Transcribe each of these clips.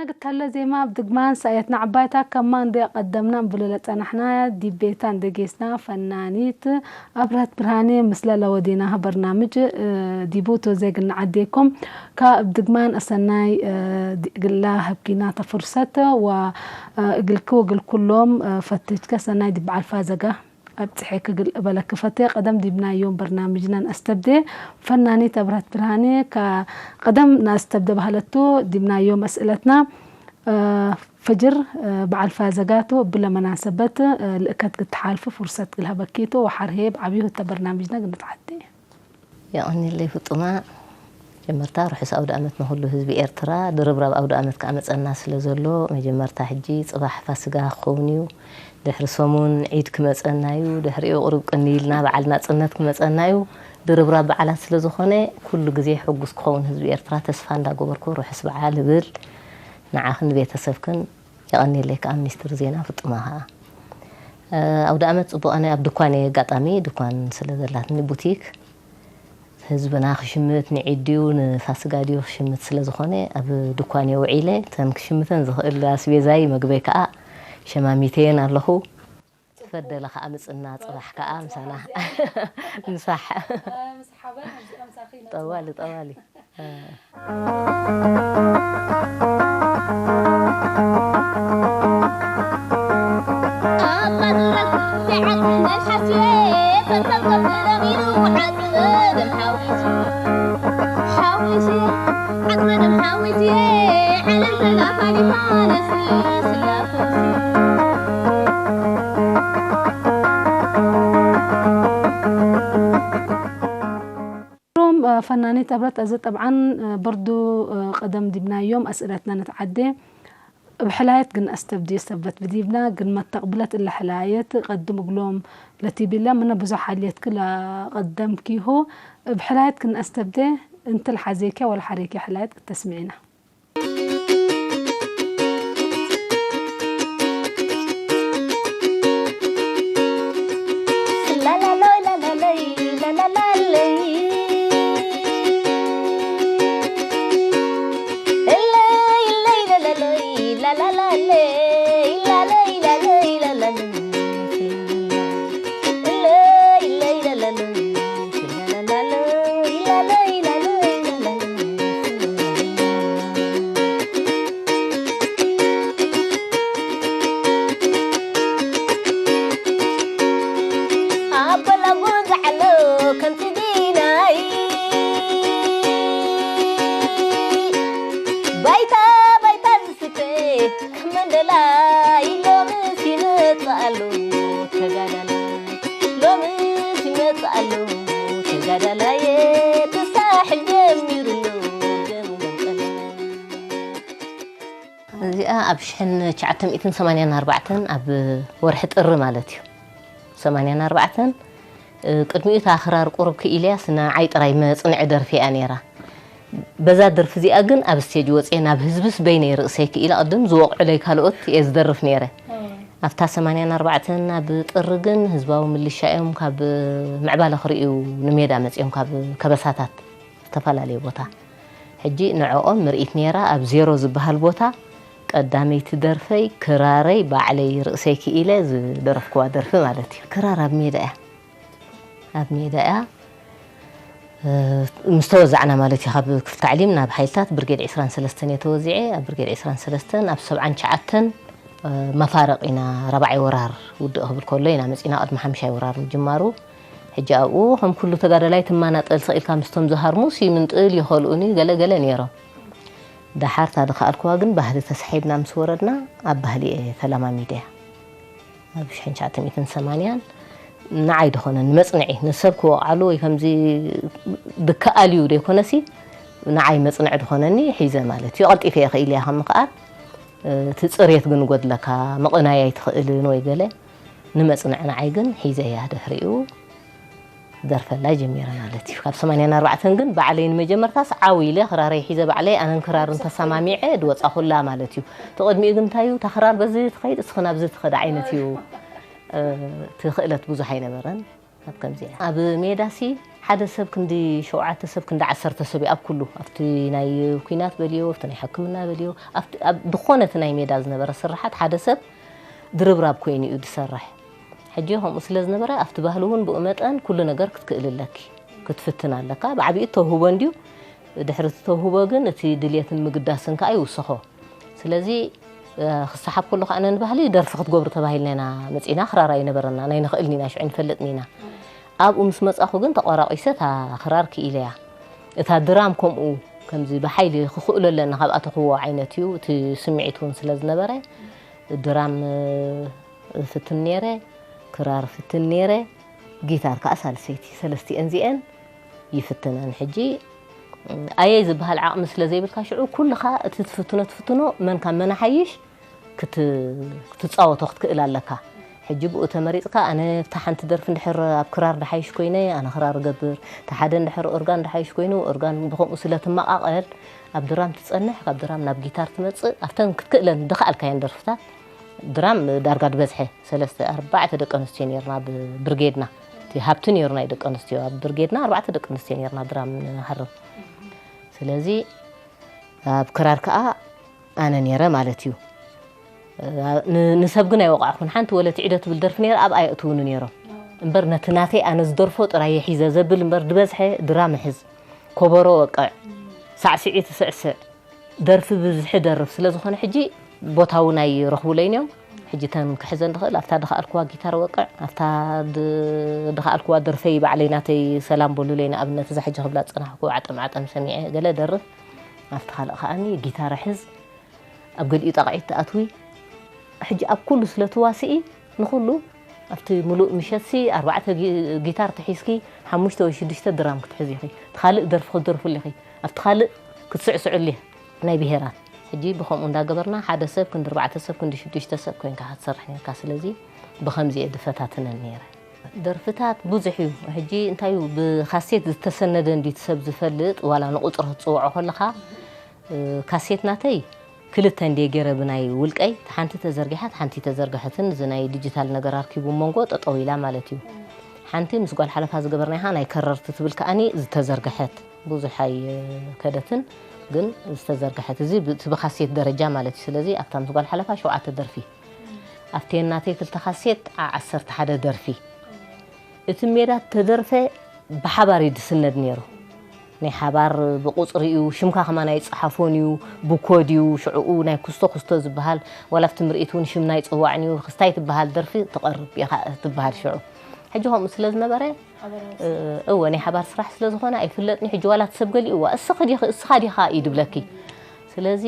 ናግታለ ዜማ ብድግማን ሳየትና ዓባይታ ከማ እንደ ቀደምና እንብሎ ለጸናሕና ዲቤታ እንደ ጌስና ፈናኒት ኣብረት ብርሃኔ ምስለ ለወዴና በርናምጅ ዲቦቶ ዜግና ዓዴኮም ካብ ድግማን ኣሰናይ ግላ ህብኪና ተፍርሰት ወእግልኪ ወግል ኩሎም ፈትጅከ ሰናይ ዲብ ዓልፋ ዘጋ ኣብጽሐ ክግል እበለኪ ፈቴ። ቀደም ዲብናዮም በርናምጅናን ኣስተብዴ ፈናኒት ኣብረት ብርሃኔ ቀደም ናስተብደ ባህለቱ ዲብናዮም ኣስእለትና ፈጅር በዓል ፋዘጋቱ ብለ መናሰበት ልእከት ግትሓልፍ ፍርሰት ግልሃበኪቱ ወሓርሄ ብዓብዩ ህተ በርናምጅና ግንትዓዴ። የቐኒለይ ፍጡማ። ጀመርታ ርሑስ ኣውደ ኣመት ንኹሉ ህዝቢ ኤርትራ። ድርብራብ ኣውደ ኣመት ከኣ መጸና ስለ ዘሎ መጀመርታ ሕጂ ጽባሕ ፋስጋ ክኸውን እዩ። ድሕሪ ሰሙን ዒድ ክመጸና እዩ። ድሕሪኡ ቁሩብ ቅኒ ኢልና በዓል ናጽነት ክመጸና እዩ። ድርብራብ በዓላት ስለ ዝኾነ ኩሉ ግዜ ሕጉስ ክኸውን ህዝቢ ኤርትራ ተስፋ እንዳገበርኩ ርሑስ በዓል እብል። ንዓኽን ንቤተሰብክን የቐንየለይ ከኣ ሚኒስትር ዜና ፍጡማ ከኣ። ኣውደ ኣመት ጽቡቕ ኣነ ኣብ ድኳን እየ ኣጋጣሚ ድኳን ስለ ዘላትኒ ቡቲክ ህዝብና ክሽምት ንዒድ ድዩ ንፋስጋ ድዩ ክሽምት ስለ ዝኾነ ኣብ ድኳን እየ ውዒለ እተን ክሽምተን ዝኽእል ኣስቤዛይ መግበይ ከኣ ሸማሚተየን ኣለኹ። ትፈደለ ከኣ ምጽና ጽባሕ ከኣ ምሳና ምሳሕ ጠዋሊ ጠዋሊ ሮም ፈናኒት ኣብረት እዚ ጠብዓን በርዱ ቀደም ዲብናዮም ኣስእለትና ነትዓዴ እብ ሕላየት ግን ኣስተብድዮ ሰበት ብዲብና ግን መተቅብለት እለ ሕላየት ቀድም እግሎም ለቲቢለ ምነ ብዙሕ ሓልየት ክላ ቀደም ኪሆ እብ ሕላየት ግን ኣስተብደ እንትል ሓዜኪያ ወላ ሓሬኪያ ሕላየት እተስሚዕና። እዚኣ ኣብ ሽሕን ትሽዓተ ሚእትን ሰማንያን ኣርባዕተን ኣብ ወርሒ ጥሪ ማለት እዩ። ሰማንያን ኣርባዕተን ቅድሚኡ እታ ክራር ቁሩብ ክኢለያስ ንዓይ ጥራይ መጽንዒ ደርፊ እያ ነይራ። በዛ ደርፊ እዚኣ ግን ኣብ ስቴጅ ወፅየ ናብ ህዝብስ በይነይ ርእሰይ ክኢለ ቅድም ዝወቕዑለይ ካልኦት እየ ዝደርፍ ነይረ። ኣብታ ሰማንያን ኣርባዕተን ኣብ ጥሪ ግን ህዝባዊ ምልሻ እዮም ካብ ምዕባለ ክርእዩ ንሜዳ መፅዮም ካብ ከበሳታት ዝተፈላለየ ቦታ። ሕጂ ንዕኦም ምርኢት ነይራ ኣብ ዜሮ ዝበሃል ቦታ ቀዳመይቲ ደርፈይ ክራረይ ባዕለይ ርእሰይ ክኢለ ዝደረፍክዋ ደርፊ ማለት እዩ። ክራር ኣብ ሜዳ እያ ኣብ ሜዳ እያ ምስ ተወዛዕና ማለት እዩ ካብ ክፍቲ ታዕሊም ናብ ሓይልታት ብርጌድ ዕስራን ሰለስተን እየ ተወዚዐ ኣብ ብርጌድ ዕስራን ሰለስተን ኣብ ሰብዓን ትሽዓተን መፋረቕ ኢና ራብዓይ ወራር ውድእ ክብል ከሎ ኢና መፂና ቅድሚ ሓምሻይ ወራር ምጅማሩ ሕጂ ኣብኡ ከም ኩሉ ተጋዳላይ ትማናጠል ሰኢልካ ምስቶም ዝሃርሙ ሲምንጥል ይኸልኡኒ ገለ ገለ ነይሮም ደሓር እታ ዝኸኣልክዋ ግን ባህሊ ተሳሒብና ምስ ወረድና ኣብ ባህሊ እየ ተለማሚደ ኣብ ሽሕን ትሽዓተ ሚእትን ሰማንያን ንዓይ ድኾነ ንመጽንዒ ንሰብ ክወቕዓሉ ወይ ከምዚ ድከኣል እዩ ዘይኮነሲ ንዓይ መጽንዒ ድኾነኒ ሒዘ ማለት እዩ ቀልጢፈ እየ ክኢል እያ ካብ ምኽኣል እቲ ጽሬት ግን ጎድለካ ምቕናይ ኣይትኽእልን ወይ ገለ ንመጽንዒ ንዓይ ግን ሒዘ እያ ድሕሪኡ ክደርፈላ ጀሚረ ማለት እዩ። ካብ ሰማንያን ኣርባዕተን ግን ባዕለይ ንመጀመርታስ ዓው ኢለ ክራረይ ሒዘ ባዕለይ ኣነን ክራርን ተሰማሚዐ ድወፃኹላ ማለት እዩ። እቲ ቅድሚኡ ግን እንታይ እዩ? እታ ክራር በዚ ትኸይድ እስኽን ኣብዚ ትኸድ ዓይነት እዩ እቲ ክእለት ብዙሕ ኣይነበረን። ኣብ ከምዚኣ ኣብ ሜዳሲ ሓደ ሰብ ክንዲ ሸውዓተ ሰብ፣ ክንዲ ዓሰርተ ሰብ እዩ ኣብ ኩሉ፣ ኣብቲ ናይ ኩናት በልዮ፣ ኣብቲ ናይ ሕክምና በልዮ፣ ኣብቲ ኣብ ዝኾነ እቲ ናይ ሜዳ ዝነበረ ስርሓት ሓደ ሰብ ድርብራብ ኮይኑ እዩ ዝሰርሕ። ሕጂ ከምኡ ስለ ዝነበረ ኣብቲ ባህሊ እውን ብኡ መጠን ኩሉ ነገር ክትክእል ኣለኪ፣ ክትፍትን ኣለካ። ብዓቢኡ ተውህቦ እንድዩ፣ ድሕሪ እቲ ተውህቦ ግን እቲ ድልየትን ምግዳስን ከኣ ይውስኾ። ስለዚ ክስሓብ ከሎ ከኣ ነንባህሊ ደርፊ ክትገብሩ ተባሂልና ኢና መጺና። ክራር ኣይነበረና፣ ናይ ንኽእልን ኢና፣ ሽዑ ንፈልጥን ኢና። ኣብኡ ምስ መጻኹ ግን ተቋራቒሰ እታ ክራር ክኢለያ። እታ ድራም ከምኡ ከምዚ ብሓይሊ ክኽእሎ ኣለና ካብ ኣተኽዎ ዓይነት እዩ። እቲ ስምዒት እውን ስለ ዝነበረ ድራም ፍትን ነይረ፣ ክራር ፍትን ነይረ፣ ጊታር ከኣ ሳልሰይቲ። ሰለስቲአን እዚአን ይፍትነን። ሕጂ ኣየይ ዝበሃል ዓቕሚ ስለ ዘይብልካ ሽዑ ኩልኻ እቲ ትፍትኖ ትፍትኖ መን ካብ መን ሓይሽ ክት- ክትጻወቶ ክትክእል ኣለካ። ሕጂ ብኡ ተመሪጽካ ኣነ ብታ ሓንቲ ደርፊ እንድሕር ኣብ ክራር ድሓይሽ ኮይነ ኣነ ክራር እገብር፣ እቲ ሓደ እንድሕር ኦርጋን ድሓይሽ ኮይኑ ኦርጋን ብኸምኡ ስለ ትመቓቐል ኣብ ድራም ትጸንሕ፣ ካብ ድራም ናብ ጊታር ትመጽእ፣ ኣብተን ክትክእለን ድኸኣልካየን ደርፍታት ድራም ዳርጋ ድበዝሐ ሰለስተ ኣርባዕተ ደቂ ኣንስትዮ ነይርና ብብርጌድና። እቲ ሃብቲ ነይሩ ናይ ደቂ ኣንስትዮ ኣብ ብርጌድና ኣርባዕተ ደቂ ኣንስትዮ ነይርና ድራም ንሃርም። ስለዚ ኣብ ክራር ከኣ ኣነ ነይረ ማለት እዩ። ን- ንሰብ ግን ኣይወቃዕኩን። ሓንቲ ወለ ትዒዶ ትብል ደርፊ ነይራ ኣብኣ የእትውኒ ነይሮም። እምበር ነቲ ናተይ ኣነ ዝደርፎ ጥራይ የሒዘ ዘብል እምበር ድበዝሐ ድራም እሕዝ፣ ኮበሮ ወቅዕ፣ ሳዕስዒት ስዕስዕ፣ ደርፊ ብዝሒ ደርፍ ስለ ዝኾነ ሕጂ ቦታ እውን ኣይረኽቡለይን እዮም። ሕጂ ተን ክሕዘን ድኽእል ኣብታ ድኸኣልክዋ ጊታር ወቅዕ፣ ኣብታ ድ- ድኸኣልክዋ ደርፈይ ባዕለይ ናተይ ሰላም በሉለይ ንኣብነት እዛ ሕጂ ክብላ ዝጸናሕኩ ዓጠም ዓጠም ሰሚዐ ገለ ደርፍ፣ ኣብቲ ካልእ ከኣኒ ጊታር ሕዝ፣ ኣብ ገሊኡ ጣቕዒት ትኣትዊ። ሕጂ ኣብ ኩሉ ስለ ትዋስኢ ንኹሉ ኣብቲ ምሉእ ምሸትሲ ኣርባዕተ ጊ- ጊታር ተሒዝኪ ሓሙሽተ ወይ ሽዱሽተ ድራም ክትሕዚ ኢኺ። እቲ ካልእ ደርፊ ክትደርፍሉ ኢኺ። ኣብቲ ካልእ ክትስዕስዕሉ ኢኺ። ናይ ብሄራት ሕጂ ብኸምኡ እንዳገበርና ሓደ ሰብ ክንዲ ኣርባዕተ ሰብ ክንዲ ሽዱሽተ ሰብ ኮይንካ ክትሰርሕ ነርካ። ስለዚ ብኸምዚ እየ ዝፈታትነን ነይረ። ደርፍታት ብዙሕ እዩ። ሕጂ እንታይ እዩ ብካሴት ዝተሰነደ እንዲ እቲ ሰብ ዝፈልጥ ዋላ ንቁፅሪ ክትፅውዖ ከለኻ እ፣ ካሴት ናተይ ክልተ እንድየ ገይረ ብናይ ውልቀይ፣ እታ ሓንቲ ተዘርጊሓ፣ እታ ሓንቲ ተዘርግሐትን፣ እዚ ናይ ዲጂታል ነገር ኣርኪቡ መንጎ ጠጠው ኢላ ማለት እዩ። ሓንቲ ምስ ጓል ሓለፋ ዝገበርናይ ኸዓ ናይ ከረርቲ ትብል ከዓኒ ዝተዘርግሐት፣ ብዙሕ ኣይከደትን፣ ግን ዝተዘርግሐት፣ እዚ ብ-፣ እቲ ብካሴት ደረጃ ማለት እዩ። ስለዚ ኣብታ ምስ ጓል ሓለፋ ሸውዓተ ደርፊ፣ ኣብተን ናተይ ክልተ ካሴት ዓ-፣ ዓሰርተ ሓደ ደርፊ። እቲ ሜዳ ተደርፈ ብሓባር እዩ ዝስነድ ነይሩ። ናይ ሓባር ብቁፅሪ እዩ፣ ሽምካ ከማን ኣይፀሓፎን እዩ፣ ብኮድ እዩ። ሽዕኡ ናይ ኩስቶ ኩስቶ ዝበሃል፣ ዋላ ኣብቲ ምርኢት እውን ሽምና ኣይፅዋዕን እዩ፣ ክስታይ ትበሃል ደርፊ ትቐርብ ኢኻ ትበሃል ሽዑ። ሕጂ ከምኡ ስለ ዝነበረ፣ እ፣ እወ፣ ናይ ሓባር ስራሕ ስለ ዝኾነ ኣይፍለጥን እዩ። ሕጂ ዋላ እቲ ሰብ ገሊኡ፣ "እዋ፣ እስኺ ዲኺ፣ እስኻ ዲኻ?" እዩ ድብለኪ። ስለዚ፣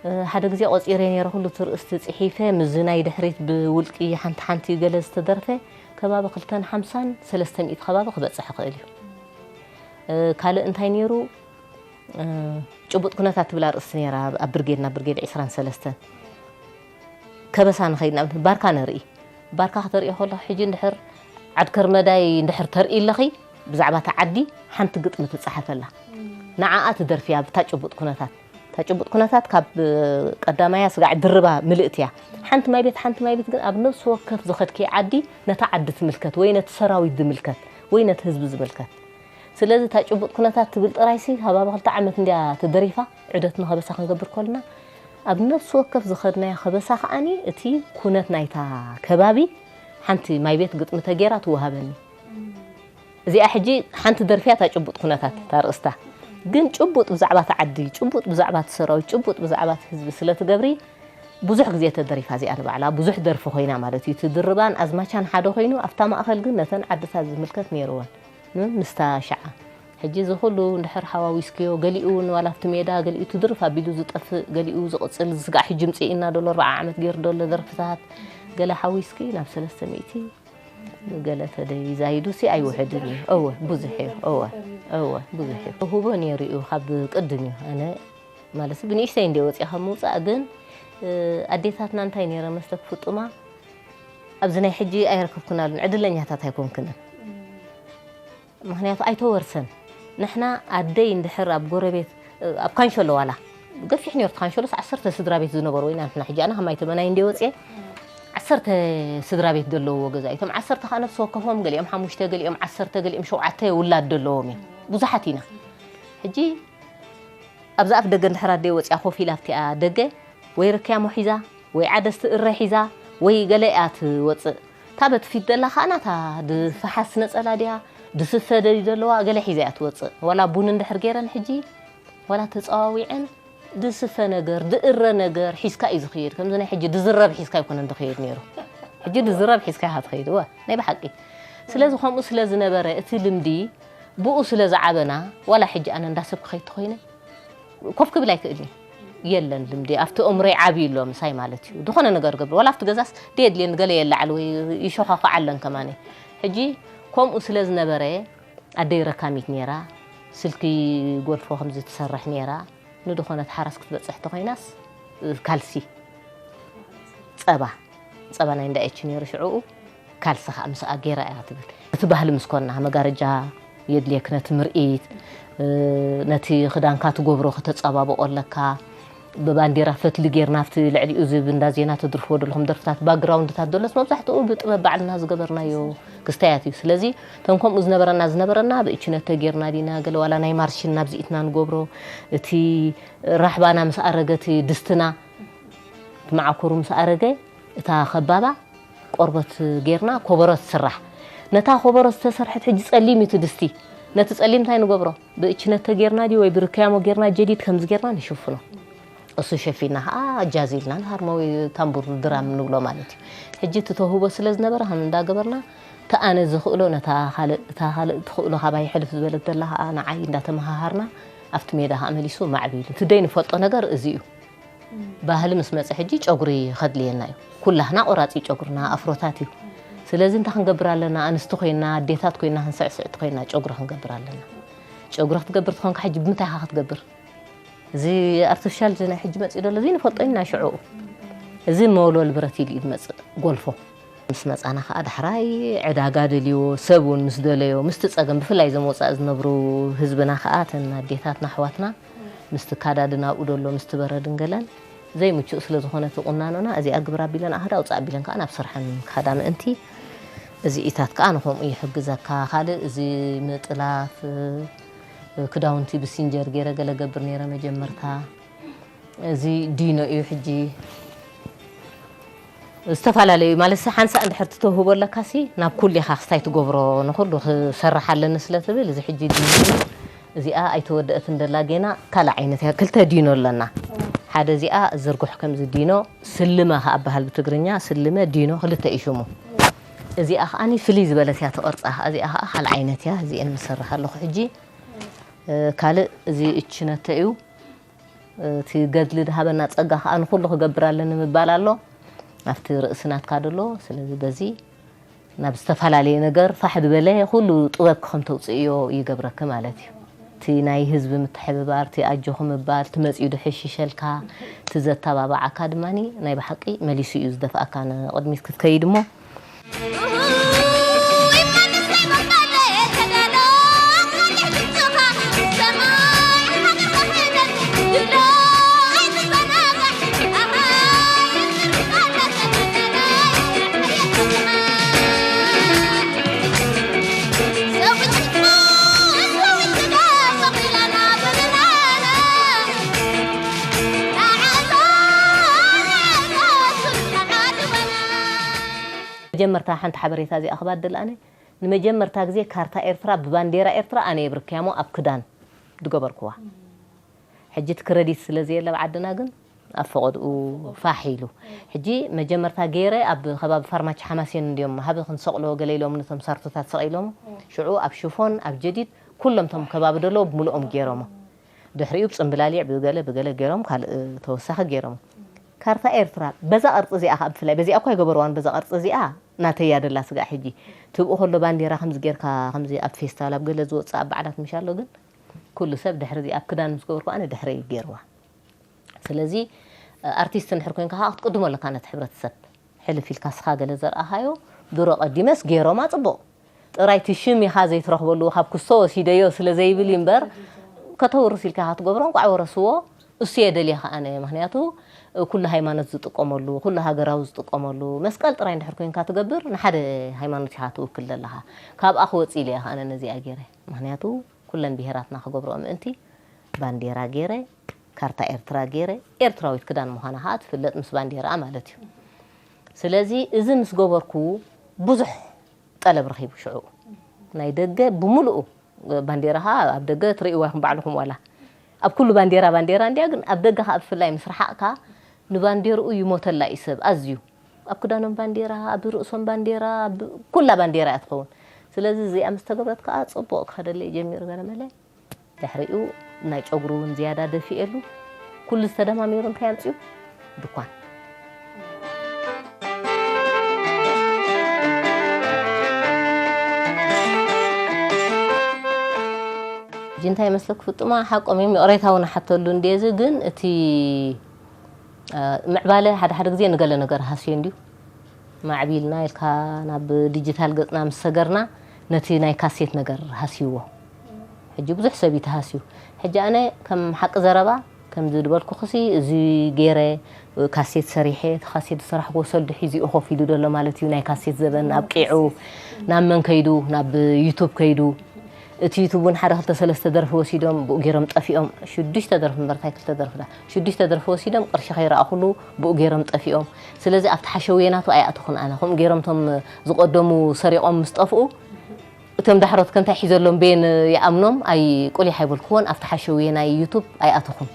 እ፣ ሓደ ግዜ ቆጺረ ነይረ፣ ኩሉ ትርእስቲ ጽሒፈ፣ ምስዚ ናይ ድሕሪት ብውልቂ ሓንቲ ሓንቲ ገለ ዝተደርፈ፣ ከባቢ ክልተን ሓምሳን ሰለስተ ሚእቲ ከባቢ ክበጽሕ ይኽእል እዩ። እ፣ ካልእ እንታይ ነይሩ? እ፣ ጭቡጥ ኩነታት ትብል ኣርእስቲ ነይራ፣ ኣብ፣ ኣብ ብርጌድና፣ ብርጌድ ዕስራን ሰለስተን። ከበሳ ንኸይድ፣ ንኣብነት ባርካ ነርኢ። ባርካ ከተርእዮ ከለኻ፣ ሕጂ እንድሕር ዓድ ከርመዳይ እንድሕር ተርኢ ኣለኺ፣ ብዛዕባ እታ ዓዲ ሓንቲ ግጥሚ ትጸሓፈላ። ንዓኣ ትደርፍያ ብታ ጭቡጥ ኩነታት። እታ ጭቡጥ ኩነታት ካብ ቀዳማያ ስጋዕ ድርባ ምልእቲ እያ። ሓንቲ ማይ ቤት፣ ሓንቲ ማይ ቤት ግን ኣብ ነፍሲ ወከፍ ዝኸድክዮ ዓዲ ነታ ዓዲ ትምልከት ወይ ነቲ ሰራዊት ዝምልከት ወይ ነቲ ህዝቢ ዝምልከት። ስለዚ እታ ጭቡጥ ኩነታት ትብል ጥራይሲ፣ ከባቢ ክልተ ዓመት እንድያ ተደሪፋ፣ ዑደት ንኸበሳ ክንገብር ከለና፣ ኣብ ነፍሲ ወከፍ ዝኸድናዮ ከበሳ ከዓኒ እቲ ኩነት ናይታ ከባቢ ሓንቲ ማይ ቤት ግጥሚ ተገይራ ትወሃበኒ። እዚኣ ሕጂ ሓንቲ ደርፊ እያ፣ እታ ጭቡጥ ኩነታት፣ እታ ኣርእስታ። ግን ጭቡጥ ብዛዕባ እቲ ዓዲ፣ ጭቡጥ ብዛዕባ እቲ ሰራዊት፣ ጭቡጥ ብዛዕባ እቲ ህዝቢ ስለ ትገብሪ፣ ብዙሕ ግዜ ተደሪፋ እዚኣ ንባዕላ፣ ብዙሕ ደርፊ ኮይና ማለት እዩ። እቲ ድርባን ኣዝማቻን ሓደ ኮይኑ፣ ኣብታ ማእኸል ግን ነተን ዓድታት ዝምልከት ነይርወን። ን-፣ ምስታ ሽዓ። ሕጂ እዚ ኩሉ እንድሕር ሓዋዊስክዮ፣ ገሊኡ እውን ዋላ ኣብቲ ሜዳ፣ ገሊኡ ትድርፍ ኣቢሉ ዝጠፍእ፣ ገሊኡ ዝቕጽል፣ ዝስጋዕ ሕጂ ምጽእ ኢና ደሎ፣ ኣርብዓ ዓመት ገይሩ ደሎ ደርፍታት፣ ገለ ሓዊስኪ ናብ ሰለስተ ሚእቲ ገለ ተደይ ዛይዱሲ ኣይውሕድን እዩ። እወ፣ ብዙሕ እዩ። እወ፣ እወ፣ ብዙሕ እዩ። ህቦ ነይሩ እዩ፣ ካብ ቅድም እዩ። ኣነ ማለት ብንእሽተይ እንደ ወፂኣ ካብ ምውፃእ ግን፣ እ፣ ኣዴታትና እንታይ ነይረ መስተ ክፍጡማ፣ ኣብዚ ናይ ሕጂ ኣይረከብኩናሉን፣ ዕድለኛታት ኣይኮንክንን። ምኽንያቱ ኣይተወርሰን። ንሕና ኣደይ እንድሕር ኣብ ጎረቤት፣ ኣብ ካንሸሎ ዋላ ገፊሕ ነይሩ፣ እቲ ካንሸሎስ ዓሰርተ ስድራ ቤት ዝነበሩ ኢና ንሕና። ሕጂ ኣነ ከማይ ተመናይ እንደ ወፅኤ፣ ዓሰርተ ስድራ ቤት ዘለውዎ ገዛ እዩ። እቶም ዓሰርተ ከዓ ነፍሲ ወከፎም፣ ገሊኦም ሓሙሽተ፣ ገሊኦም ዓሰርተ፣ ገሊኦም ሸውዓተ ውላድ ዘለዎም እዮም። ብዙሓት ኢና። ሕጂ ኣብዛ ኣፍ ደገ እንድሕር ኣደይ ወፂኣ ኮፍ ኢላ ኣብቲኣ ደገ ወይ ርክያሞ ሒዛ ወይ ዓደስቲ እረ ሒዛ ወይ ገለ እያ ትወፅእ። እታ በቲ ፊት ዘላ ከዓ ናታ ድፈሓስ ነፀላ ድያ ድስፈ ደልዩ ዘለዋ ገለ ሒዛ እያ ትወፅእ። ዋላ ቡን እንድሕር ገይረን ሕጂ ዋላ ተፀዋዊዐን ድስፈ ነገር ድእረ ነገር ሒዝካ እዩ ዝኽየድ። ከምዚ ናይ ሕጂ ድዝረብ ሒዝካ ኣይኮነን ዝኽየድ ነይሩ። ሕጂ ድዝረብ ሒዝካ ኢኻ ትኸይድ። እወ፣ ናይ ብሓቂ። ስለዚ ከምኡ ስለ ዝነበረ እቲ ልምዲ ብኡ ስለ ዝዓበና ዋላ ሕጂ ኣነ እንዳሰብ ክኸይድ ተኾይነ ኮፍ ክብል ኣይክእልን። የለን ልምዲ ኣብቲ እምሮይ ዓብዩ ኣሎ ምሳይ ማለት እዩ። ዝኾነ ነገር ገብር ዋላ ኣብቲ ገዛስ ደየድልየን ገለ የለዓል ወይ ይሸዃኳዓለን ከማነ። ሕጂ ከምኡ ስለ ዝነበረ ኣደይ ረካሚት ነይራ። ስልኪ ጎልፎ ከምዚ ትሰርሕ ነይራ። ንድኾነት ሓራስ ክትበፅሕ ተኾይናስ ካልሲ ጸባ ጸባ ናይ እንዳ ኤች ነይሩ ሽዕኡ ካልሲ ከዓ ምስኣ ገይራ እያ ትብል። እቲ ባህሊ ምስ ኮና መጋረጃ የድልየክ ነቲ ምርኢት እ፣ ነቲ ክዳንካ ትገብሮ ከተጸባብቆ ኣለካ። ብባንዴራ ፈትሊ ጌርና ኣብቲ ልዕሊኡ ዝብ እንዳ ዜና ተድርፍዎ ዘለኹም ደርፍታት ባክግራውንድታት ዘሎስ መብዛሕትኡ ብጥበብ ባዕልና ዝገበርናዮ ክስታያት እዩ። ስለዚ እቶም ከምኡ ዝነበረና ዝነበረና ብእችነት ተጌርና ዲና ገለ ዋላ ናይ ማርሽን ናብዚኢትና ንገብሮ እቲ ራሕባና ምስ ኣረገ እቲ ድስትና እቲ መዓኮሩ ምስ ኣረገ እታ ከባባ ቆርበት ጌርና ኮበሮ ትስራሕ። ነታ ኮበሮ ዝተሰርሐት ሕጂ ጸሊም እዩ እቲ ድስቲ። ነቲ ጸሊም እንታይ ንገብሮ? ብእችነት ተጌርና ድዩ ወይ ብርክያሞ ጌርና ጀዲድ ከምዚ ጌርና ንሽፍኖ። እሱ ሸፊና ከዓ ጃዝ ኢልና ንሃርመዊ ታምቡር ድራም ንብሎ ማለት እዩ። ሕጂ እቲ ተውህቦ ስለ ዝነበረ ከም እንዳገበርና እቲ ኣነ ዝኽእሎ ነታ ካልእ እታ ካልእ ትኽእሎ ካባይ ሕልፍ ዝበለት ዘላ ከዓ ንዓይ እንዳተመሃሃርና ኣብቲ ሜዳ ከዓ መሊሱ ማዕቢሉ። እቲ ደይ ንፈልጦ ነገር እዚ እዩ። ባህሊ ምስ መጸ ሕጂ ጨጉሪ ከድልየና እዩ። ኩላህና ቆራጺ ጨጉርና ኣፍሮታት እዩ። ስለዚ እንታይ ክንገብር ኣለና? ኣንስቲ ኮይና ኣዴታት ኮይና ክንስዕስዕቲ ኮይና ጨጉሪ ክንገብር ኣለና። ጨጉሪ ክትገብር ትኾንካ ሕጂ ብምንታይ ኢኻ ክትገብር? እዚ ኣርቲፊሻል እዚ ናይ ሕጂ መጺኡ ዘሎ እዚ ንፈልጦ ኢና ሽዑ። እዚ መወልወል ብረት ኢሉ እዩ ዝመጽእ ጎልፎ። ምስ መጻና ከኣ ዳሕራይ ዕዳጋ ደልይዎ ሰብ እውን ምስ ደለዮ ምስቲ ጸገም ብፍላይ እዞም ወጻኢ ዝነብሩ ህዝብና ከኣ እተን ኣዴታትና ኣሕዋትና ምስቲ ካዳድናኡ ደሎ ምስቲ በረድን ገለን ዘይምቹእ ስለ ዝኾነ እቲ ቁናኖና እዚኣ ግብር ኣቢለን ኣህዳ ኣውጻእ ኣቢለን ከኣ ናብ ስርሐን ክኸዳ ምእንቲ እዚ ኢታት ከኣ ንኸምኡ ይሕግዘካ። ካልእ እዚ ምጥላፍ ክዳውንቲ ብሲንጀር ገይረ ገለ ገብር ነይረ መጀመርታ። እዚ ዲኖ እዩ ሕጂ ዝተፈላለዩ ማለት ሓንሳእ እንድሕር ትተውህቦ ኣለካሲ ናብ ኩሉ ኢኻ ክስታይ ትገብሮ ንኩሉ ክሰርሕ ኣለኒ ስለ ትብል እዚ ሕጂ ዲኖ እዩ። እዚኣ ኣይተወደአትን ደላ ጌና ካልእ ዓይነት እያ ክልተ ዲኖ ኣለና ሓደ እዚኣ ዝርጉሕ ከምዚ ዲኖ ስልመ ከኣ በሃል ብትግርኛ ስልመ ዲኖ ክልተ እዩ ሽሙ። እዚኣ ከኣኒ ፍልይ ዝበለት እያ ትቐርጻ እዚኣ ከኣ ካልእ ዓይነት እያ እዚአን ምሰርሕ ኣለኹ ሕጂ። ካልእ እዚ እችነተ እዩ። እቲ ገድሊ ዝሃበና ጸጋ ከኣ ንኹሉ ክገብር ኣለኒ ምባል ኣሎ ኣብቲ ርእሲ ናትካ ደሎ። ስለዚ በዚ ናብ ዝተፈላለየ ነገር ፋሕ ዝበለ ኩሉ ጥበብ ከም ተውፅእዮ ይገብረኪ ማለት እዩ። እቲ ናይ ህዝቢ ምትሕብባር፣ እቲ ኣጆኹ ምባል፣ እቲ መፂኡ ድሕሽሸልካ፣ እቲ ዘተባባዓካ ድማ ናይ ብሓቂ መሊሱ እዩ ዝደፍኣካ ንቕድሚት ክትከይድ እሞ መጀመርታ ሓንቲ ሓበሬታ እዚኣ ክባድል ኣነ ንመጀመርታ ግዜ ካርታ ኤርትራ ብባንዴራ ኤርትራ ኣነ የብርክያሞ ኣብ ክዳን ዝገበርክዋ። ሕጂ እቲ ክረዲት ስለ ዘየለ ኣብ ዓድና ግን ኣብ ፈቐድኡ ፋሕ ኢሉ። ሕጂ መጀመርታ ገይረ ኣብ ከባቢ ፋርማች ሓማሴን እንድዮም ሃበ ክንሰቕሎ ገለ ኢሎም ነቶም ሳርቶታት ሰቒሎም ሽዑ ኣብ ሽፎን ኣብ ጀዲድ ኩሎም ቶም ከባቢ ደለዎ ብምልኦም ገይሮሞ። ድሕሪኡ ብጽምብላሊዕ ብገለ ብገለ ገይሮም ካልእ ተወሳኺ ገይሮሞ። ካርታ ኤርትራ በዛ ቅርጺ እዚኣ ከኣ ብፍላይ በዚኣ እኳ ኣይገበርዋን በዛ ቅርጺ እዚኣ ናተይ እያ ደላ ስጋዕ ሕጂ ትብኡ ከሎ ባንዴራ ከምዚ ጌርካ ከምዚ ኣብ ፌስታል ኣብ ገለ ዝወጽእ ኣብ በዓላት ምሽ ኣሎ ግን ኩሉ ሰብ ድሕሪ እዚኣ ኣብ ክዳን ምስ ገበርኩ ኣነ ድሕረይ ገይርዋ ስለዚ ኣርቲስት እንድሕር ኮንካ ከዓ ክትቅድሞ ኣለካ ነቲ ሕብረተሰብ ሕልፍ ኢልካ ስኻ ገለ ዘርኣኻዮ ድሮ ቀዲመስ ገይሮማ ጽቡቕ ጥራይ እቲ ሽም ኢኻ ዘይትረኽበሉ ካብ ክስቶ ወሲደዮ ስለ ዘይብል እዩ እምበር ከተውርስ ኢልካ ኢኻ ትገብሮ እንቋዕ ወረስዎ እሱ እየ ደልየ ከኣነ። ምኽንያቱ ኩሉ ሃይማኖት ዝጥቀመሉ፣ ኩሉ ሃገራዊ ዝጥቀመሉ፣ መስቀል ጥራይ እንድሕር ኮይንካ ትገብር፣ ንሓደ ሃይማኖት ኢኻ ትውክል ዘለኻ። ካብኣ ክወጽእ ኢለ እየ ከኣነ ነዚኣ ገይረ። ምኽንያቱ ኩለን ብሄራትና ክገብርኦ ምእንቲ ባንዴራ ገይረ፣ ካርታ ኤርትራ ገይረ፣ ኤርትራዊት ክዳን ምዃና ከኣ ትፍለጥ ምስ ባንዴራኣ ማለት እዩ። ስለዚ እዚ ምስ ገበርኩ ብዙሕ ጠለብ ረኺቡ ሽዑ። ናይ ደገ ብምሉኡ ባንዴራ ከኣ ኣብ ደገ ትርእይዋ ኢኹም ባዕልኹም ዋላ። ኣብ ኩሉ ባንዴራ ባንዴራ እንድያ፣ ግን ኣብ ደገ ከኣ ብፍላይ ምስ ረሓቕካ ንባንዴርኡ ይሞተላ እዩ ሰብ ኣዝዩ። ኣብ ክዳኖም ባንዴራ፣ ኣብ ርእሶም ባንዴራ፣ ኣብ ኩላ ባንዴራ እያ ትኸውን። ስለዚ እዚኣ ምስ ተገብረት ከኣ ጽቡቕ ክኸደለይ ጀሚሩ ገለመለ። ድሕሪኡ ናይ ጨጉሪ እውን ዝያዳ ደፊኤሉ። ኩሉ ዝተደማሚሩ እንታይ ኣምጽኡ? ድኳን። ሕጂ እንታይ ይመስለክ ፍጡማ፣ ሓቆም እዮም፣ ይቕሬታ እውን ሓተሉ እንዴ፣ እዚ ግን እቲ እ፣ ምዕባለ ሓደ ሓደ ግዜ ንገለ ነገር ሃስዮ እንድዩ። ማዕቢልና ኢልካ ናብ ዲጂታል ገጽና ምስ ሰገርና ነቲ ናይ ካሴት ነገር ሃስይዎ። ሕጂ ብዙሕ ሰብ እዩ ተሃስዩ። ሕጂ ኣነ ከም ሓቂ ዘረባ ከምዚ ዝበልኩኽሲ እዚ ገይረ፣ እ፣ ካሴት ሰሪሐ፣ እቲ ካሴት ዝሰራሕክዎ ሰልዱ ሒዙ እዩ ኮፍ ኢሉ ዘሎ ማለት እዩ። ናይ ካሴት ዘበን ኣብቂዑ። ናብ መን ከይዱ? ናብ ዩቱብ ከይዱ። እቲ ዩቱብ እውን ሓደ ክልተ ሰለስተ ደርፊ ወሲዶም ብኡ ገይሮም ጠፊኦም። ሽዱሽተ ደርፊ እምበር እንታይ ክልተ ደርፊ ዳ? ሽዱሽተ ደርፊ ወሲዶም ቅርሺ ከይረኣኹሉ ብኡ ገይሮም ጠፊኦም። ስለዚ ኣብቲ ሓሸውየ ናቱ ኣይኣተኹን ኣነ። ከምኡ ገይሮም እቶም ዝቐደሙ ሰሪቖም ምስ ጠፍኡ፣ እቶም ዳሕሮት ከ እንታይ ሒዘሎም በየን ይኣምኖም? ኣይ ቁሊሕ ኣይበልክዎን፣ ኣብቲ ሓሸውየ ናይ ዩቱብ ኣይኣተኹን።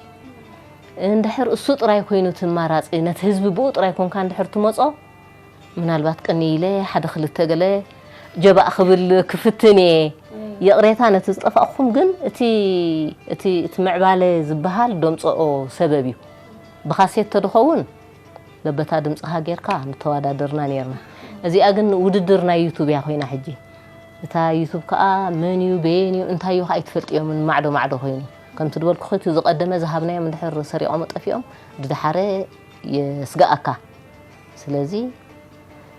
እንድሕር እሱ ጥራይ ኮይኑ እቲ ኣማራጺ፣ ነቲ ህዝቢ ብኡ ጥራይ ኮንካ እንድሕር ትመጾ፣ ምናልባት ቅንይ ኢለ ሓደ ክልተ ገለ ጀባእ ክብል ክፍትን እየ። ይቕሬታ ነቲ ዝጠፋእኩም፣ ግን እቲ፣ እቲ፣ እቲ ምዕባለ ዝበሃል ደምጽኦ ሰበብ እዩ። ብካሴት ተድኸውን በበታ ድምጽኻ ጌርካ ንተወዳደርና ኔርና። እዚኣ ግን ውድድር ናይ ዩቱብ እያ ኮይና ሕጂ። እታ ዩቱብ ከኣ መን እዩ፣ በየን እዩ፣ እንታይ እዩ ከኣ ኣይትፈልጥዮምን፣ ማዕዶ ማዕዶ ኮይኑ። ከምቲ ዝበልኩኺ እቲ ዝቐደመ ዝሃብናዮም እንድሕር ሰሪቖም ጠፊኦም፣ ድድሓረ የስግኣካ። ስለዚ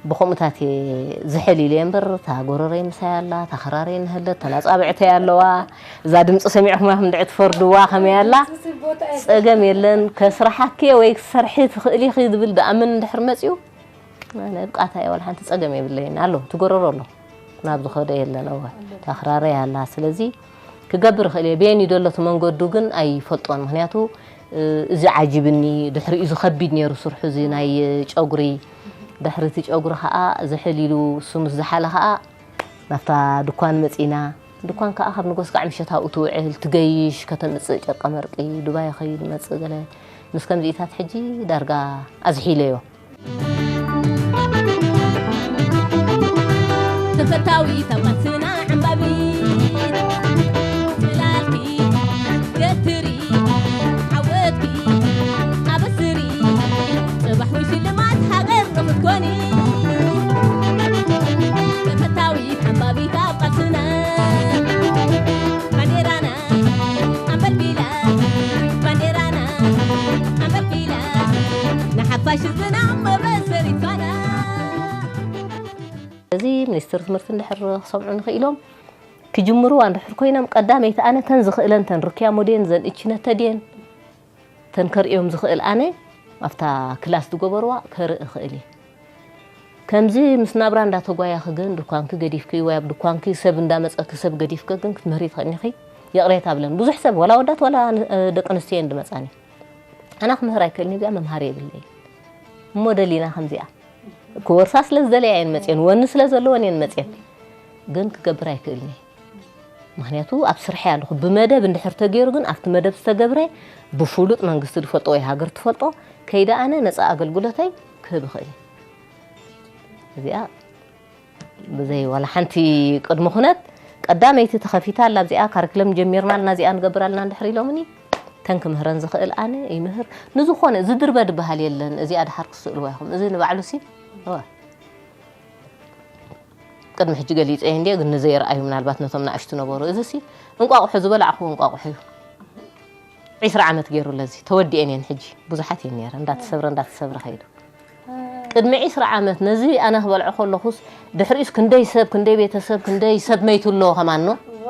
ብኸምኡታት እየ ዝሕል ኢለ እምበር፣ እታ ጎረረይ ምሳይ ኣላ፣ እታ ክራረይ እናሃለት፣ እተን ኣጻብዕተይ ኣለዋ። እዛ ድምጺ ሰሚዕኹማ ከም ድዒ ትፈርድዋ ከመይ ኣላ? ጸገም የለን። ከስርሓኪ ወይ ክትሰርሒ ትኽእሊ ኢኺ ዝብል ድኣምን እንድሕር መጺኡ፣ ኣነ ብቃታ እየ፣ ዋላ ሓንቲ ጸገም የብለይን። ኣሎ፣ ትጎረሮ ኣሎ። ናብ ዝኸዶ የለን። እወ፣ እታ ክራረይ ኣላ። ስለዚ ክገብር እኽእል እየ። በየን እዩ ዘሎ እቲ መንገዱ ግን ኣይፈልጦን። ምኽንያቱ፣ እ፣ እዚ ዓጂብኒ፣ ድሕሪኡ እዚ ከቢድ ነይሩ ስርሑ፣ እዚ ናይ ጨጉሪ። ድሕሪ እቲ ጨጉሪ ኸኣ ዝሕል ኢሉ እሱ ምስ ዝሓለ ኸኣ ናብታ ድኳን መጺና። ድኳን ከኣ ካብ ንጎስ ክሳዕ ምሸት ኣብኡ ትውዕል፣ ትገይሽ፣ ከተምጽእ ጨርቀ መርቂ፣ ዱባይ ኸይድ መጽእ ገለ። ምስ ከምዚኢታት ሕጂ ዳርጋ ኣዝሒለዮ። ተፈታዊት ኣብ ቃልስና ዓምባቢት፣ ጽላልኪ ገትሪ፣ ዓወትኪ ኣበስሪ፣ ጽባሕ እውን ሽልማት ሃገር ንኽትኮኒ። ተፈታዊት ዓምባቢት ኣብ ቃልስና፣ ባንዴራና ኣንበልቢላ፣ ባንዴራና ኣንበልቢላ፣ ንሓፋሽ ህዝብና መበሰሪት ፋና። እዚ ሚኒስትር ትምህርቲ እንድሕር ክሰምዑ ንኽኢሎም፣ ክጅምርዋ እንድሕር ኮይኖም፣ ቀዳመይቲ ኣነ ተን ዝኽእለን፣ ተን ርክያ ሞዴን፣ ዘን እችነተ ድየን፣ ተን ከርእዮም ዝኽእል ኣነ ኣብታ ክላስ ዝገበርዋ ከርኢ እኽእል እየ። ከምዚ ምስ ናብራ እንዳተጓያኺ ግን ድኳንኪ ገዲፍኪ ወይ ኣብ ድኳንኪ ሰብ እንዳመጸኪ ሰብ ገዲፍኪ ግን ክትምህሪ ትኽእኒ ኢኺ። ይቕሬታ ብለን። ብዙሕ ሰብ፣ ዋላ ወዳት ዋላ ን-፣ ደቂ ኣንስትዮ እየን ድመጻኒ። ኣና ክምህር ኣይክእልን እየ፣ እዚኣ መምሃሪ የብለይን። እሞ ደሊና ከምዚኣ ክወርሳ ስለ ዝደለያ እየን መጽየን፣ ወኒ ስለ ዘለወን እየን መጽየን። ግን ክገብር ኣይክእልን እየ። ምኽንያቱ ኣብ ስርሐይ ኣለኹ። ብመደብ እንድሕር ተገይሩ ግን ኣብቲ መደብ ዝተገብረ ብፍሉጥ መንግስቲ ዝፈልጦ ወይ ሃገር ትፈልጦ ከይደ ኣነ ነጻ ኣገልግሎተይ ክህብ እኽእል እየ። እዚኣ ብዘይ ዋላ ሓንቲ ቅድሚ ኩነት ቀዳመይቲ ተኸፊታ ኣላ። ኣብዚኣ ካሪክለም ጀሚርና ኣለና፣ እዚኣ ንገብር ኣለና እንድሕር ኢሎምኒ፣ ተን ክምህረን ዝኽእል ኣነ ይምህር። ንዝኾነ ዝድርበ ድበሃል የለን። እዚኣ ድሓር ክስእልዋ ኢኹም። እዚ ንባዕሉሲ፣ እወ። ቅድሚ ሕጂ ገሊጸ እንድየ፣ ግን ንዘይረኣዩ ምናልባት ነቶም ንኣሽቱ ነበሩ። እዚሲ እንቋቑሖ ዝበላዕኽዎ እንቋቑሖ እዩ። ዒስራ ዓመት ገይሩ ለዚ። ተወዲኤን እየን ሕጂ። ብዙሓት እየን ነይረን። እንዳተሰብረ፣ እንዳተሰብረ ከይዱ። ቅድሚ ዒስራ ዓመት ነዚ ኣነ ክበልዖ ከለኹስ፣ ድሕሪኡስ ክንደይ ሰብ፣ ክንደይ ቤተሰብ፣ ክንደይ ሰብ መይቱ ኣሎ ከማኖ። እዋ።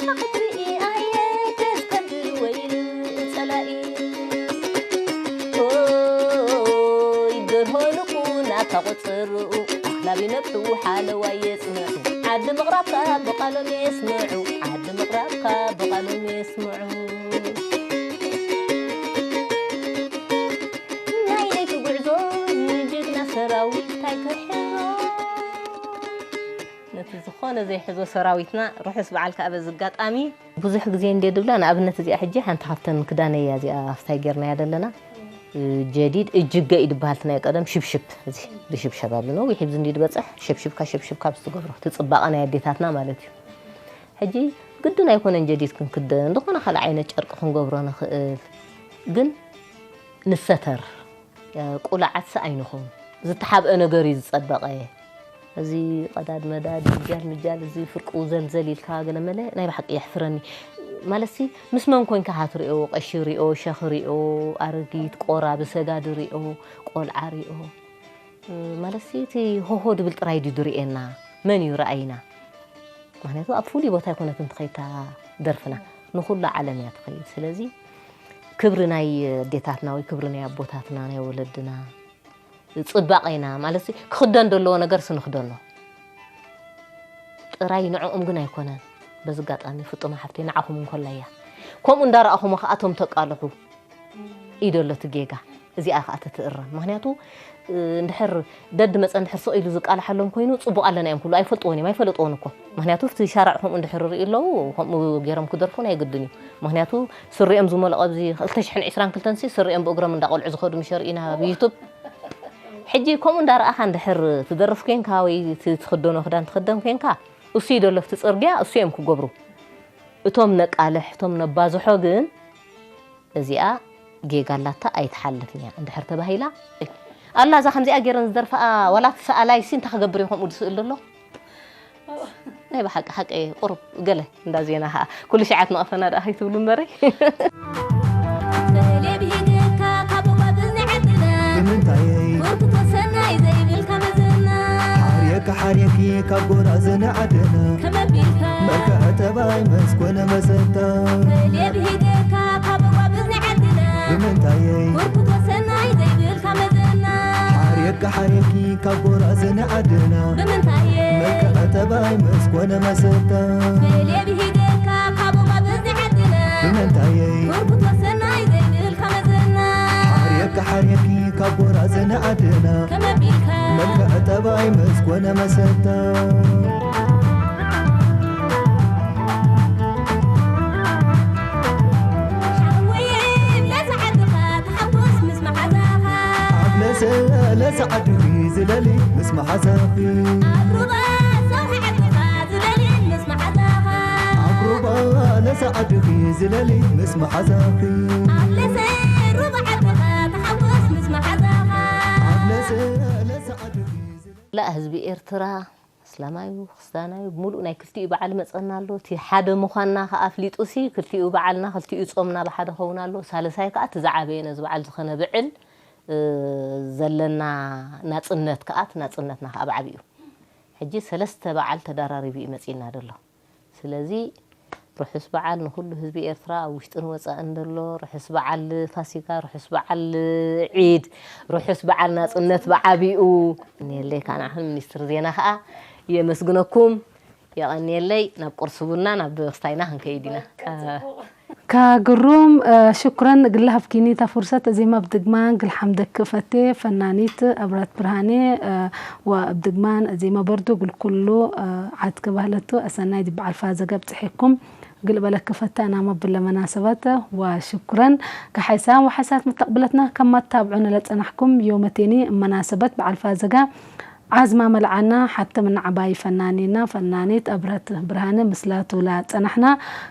ክትርኢ ኣየ ደስ ከብል ወይሉ ጸላኢ። ኦይ ደርሆ ልቁና ካብ ቁጽርኡ ኣኽላብ ይነብሑ ሓለዋይ የጽንዑ። ዓዲ ምቕራብካ ብቓሎም የስምዑ፣ ዓዲ ምቕራብካ ብቓሎም የስምዑ። ናይ ለይቲ ጉዕዞ ንጅግና ሰራዊት እንታይ ክሕዞ? ነቲ ዝኾነ ዘይሕዞ ሰራዊትና ርሑስ በዓል ከኣ በዚ ኣጋጣሚ። ብዙሕ ግዜ እንዴ ድብላ፣ ንኣብነት እዚኣ ሕጂ ሓንቲ ካብተን ክዳነይ እያ፣ እዚኣ ኣብታይ ጌርናያ ዘለና። እ፣ ጀዲድ እጅገ እዩ ዝበሃል፣ እቲ ናይ ቀደም ሽብሽብ፣ እዚ ብሽብሸብ ኣብዚ ነዊሕ፣ እዚ እንዲ ዝበጽሕ፣ ሽብሽብካ፣ ሽብሽብካ ምስ ትገብሮ፣ እቲ ጽባቐ ናይ ኣዴታትና ማለት እዩ። ሕጂ ግድን ኣይኮነን ጀዲድ ክንክደን፣ ዝኾነ ካልእ ዓይነት ጨርቂ ክንገብሮ ንኽእል፣ ግን ንሰተር። ቁላዓትሲ ኣይንኹን። ዝተሓብአ ነገር እዩ ዝጸበቐ። እዚ ቀዳድ መዳድ፣ ምጃል ምጃል፣ እዚ ፍርቁ ዘልዘል ኢልካ ገለመለ ናይ ብሓቂ የሕፍረኒ። ማለትሲ ምስ መን ኮንካ ኢኻ ትሪኦ? ቀሺ ሪኦ፣ ሸኽ ሪኦ፣ ኣረጊት፣ ቆራቢ፣ ሰጋዲ ሪኦ፣ ቆልዓ ሪኦ። ማለትሲ እቲ ሆሆ ድብል ጥራይ ድዩ ድሪኤና? መን እዩ ረኣይና? ምኽንያቱ ኣብ ፍሉይ ቦታ ኣይኮነትን ትኸይድ እታ ደርፍና። ንኹሉ ዓለም እያ ትኸይድ። ስለዚ ክብሪ ናይ ኣዴታትና ወይ ክብሪ ናይ ኣቦታትና፣ ናይ ወለድና፣ ጽባቐ ኢና ማለት ክኽደን ዘለዎ ነገር ስንኽደኖ ጥራይ ንዕኦም ግን ኣይኮነን። በዚ ኣጋጣሚ ፍጡማ ሓፍተይ ንዓኹም እንኮላ እያ። ከምኡ እንዳረኣኹም ከኣ እቶም ተቃልሑ እዩ ደሎ እቲ ጌጋ። እዚኣ ከኣ ተትእረም። ምኽንያቱ፣ እ፣ እንድሕር ደድ መጸ እንድሕር ስቕ ኢሉ ዝቃልሓሎም ኮይኑ ጽቡቕ ኣለና እዮም ክብሉ ኣይፈልጥዎን እዮም፣ ኣይፈለጥዎን እኮ። ምኽንያቱ እቲ ሻራዕ ከምኡ እንድሕር ርኢ ኣለዉ፣ ከምኡ ገይሮም ክደርፉ ናይ ግድን እዩ። ምኽንያቱ ስሪኦም ዝመልኦ ኣብዚ ክልተ ሽሕን ዕስራን ክልተን ሲ ስሪኦም ብእግሮም እንዳቆልዑ ዝኸዱ ምሸ ርኢና ኣብ ዩቱብ። ሕጂ ከምኡ እንዳረኣኻ እንድሕር ትደርፍ ኮንካ ወይ ት-፣ ትኽደኖ ክዳን ትኽደን ኮንካ፣ እሱ እዩ ደሎ ኣብቲ ጽርግያ፣ እሱ እዮም ክገብሩ። እቶም ነቃልሕ፣ እቶም ነባዝሖ ግን እዚኣ ጌጋ ኣላታ ኣይትሓልፍን እያ እንድሕር ተባሂላ፣ ኣላ እዛ ከምዚኣ ገይረን ዝደርፋኣ ዋላ እቲ ሰኣላይ ሲ እንታይ ክገብር እዩ ከምኡ ዝስእል ዘሎ? ናይ ብሓቂ ሓቂ እየ፣ ቁሩብ ገለ እንዳ ዜና ኸዓ ኩሉ ሸዓት ነቐፈና ደኣ ከይትብሉ እምበረይ። ብህግካ ካብ ጓብዝ ንዓድና ብምንታየይ ኩርኩቶ ሰናይ ዘይብልካ መዘና ሓርየካ ሓርየኪ ካብ ጎራዝን ዓድና ከመቢልካ መልክዕ ጠባይ መስኮነ መሰታ ብህግካ ካብ ጓብዝ ንዓድና ብምንታየይ ኩርኩቶ ሰናይ ዘይብልካ መዘና ሓርየካ ሓርየኪ ካብ ጎራዝን ዓድና ብምንታየ መልክዕ ጠባይ መስኮነ መሰታ ብህግካ ካብ ጓብዝ ንዓድና ብምንታየይ ኩርኩቶ ሰናይ ዘይብልካ መዘና ሓርየካ ሓርየኪ ካብ ጎራዝን ዓድና ከመቢልካ መልክዕ ጠባይ መስኮነ መሰታ ሓወየ ለዛ ዓድኻ ተሓጎስ ምስ መሓዛኻ ኣብ ለሰለሰ ዓድኺ ዝለሊ ምስ መሓዛኺ ኣብ ሩባ ሰውሒ ዓድኻ ዝለሊ ምስ መሓዛኻ ኣብ ሩባ ለሰ ዓድኺ ዝለሊ ምስ መሓዛኺ ኣብ ለሰ ሩባ ዓድኻ ተሓጎስ ምስ መሓዛኻ ኣብ ለሰለሰ ዓድኺ ዝለሊ ላ ህዝቢ ኤርትራ እስላማዩ ክርስቲያናዩ ብምሉእ ናይ ክልቲኡ በዓል መጸና ኣሎ። እቲ ሓደ ምዃንና ከኣ ኣፍሊጡ ሲ ክልቲኡ በዓልና ክልቲኡ ጾምና ብሓደ ኸውን ኣሎ። ሳልሳይ ከኣ እቲ ዝዓበየ ነዚ በዓል ዝኾነ ብዕል እ፣ ዘለና ናጽነት ከኣ እቲ ናጽነትና ከኣ ብዓቢኡ ሕጂ ሰለስተ በዓል ተደራሪቡ እዩ መጺእና ደሎ። ስለዚ ርሑስ በዓል ንኹሉ ህዝቢ ኤርትራ ኣብ ውሽጥን ወጻእን ደሎ። ርሑስ በዓል ፋሲጋ፣ ርሑስ በዓል ዒድ፣ ርሑስ በዓል ናጽነት ብዓቢኡ። እኔለይ ከኣ ንዓኹም ሚኒስትር ዜና ከኣ የመስግነኩም። የቐንየለይ። ናብ ቁርሲ ቡና ናብ ክስታይና ክንከይድ ኢና። ካግሩም ሽኩረን እግል ሃብኪኒ እታ ፍርሰት እዚማ ብድግማን ግል ሓምደክ እፈቴ ፈናኒት ኣብራት ብርሃኔ ወእብ ድግማን እዚማ በርዱ እግል ኩሉ ዓድክ ባህለቱ ኣሰናይ ዲብ ዓልፋ ዘገብጽ ሒኩም እግል እበለክ እፈቴ ኣናማ ብለ መናሰበት ወሽኩረን ከሓይሳን ወሓይሳት መተቅብለትና ከማታብዑነ ለጸናሕኩም ዮመቴኒ መናሰበት ብዓልፋ ዘጋ ዓዝማ መልዓና ሓተ ምናዕባይ ፈናኒና ፈናኒት ኣብረት ብርሃነ ምስላቱ ላ ጸናሕና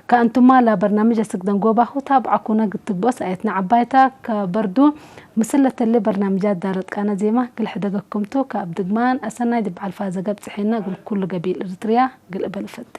ከእንቱማ ላ በርናምጅ ኣስግደን ጎባኹ ታብዓኩነ ግትግቦስ ኣየትና ዓባይታ ከበርዱ ምስለተለ በርናምጃት ዳረጥቃነ ዜማ ግልሕደገኩምቱ ከእብ ድግማን ኣሰናይ ድብዓልፋ ዘገብጽሐና ግልኩሉ ገቢል እርትርያ ግልእበል ፈጤ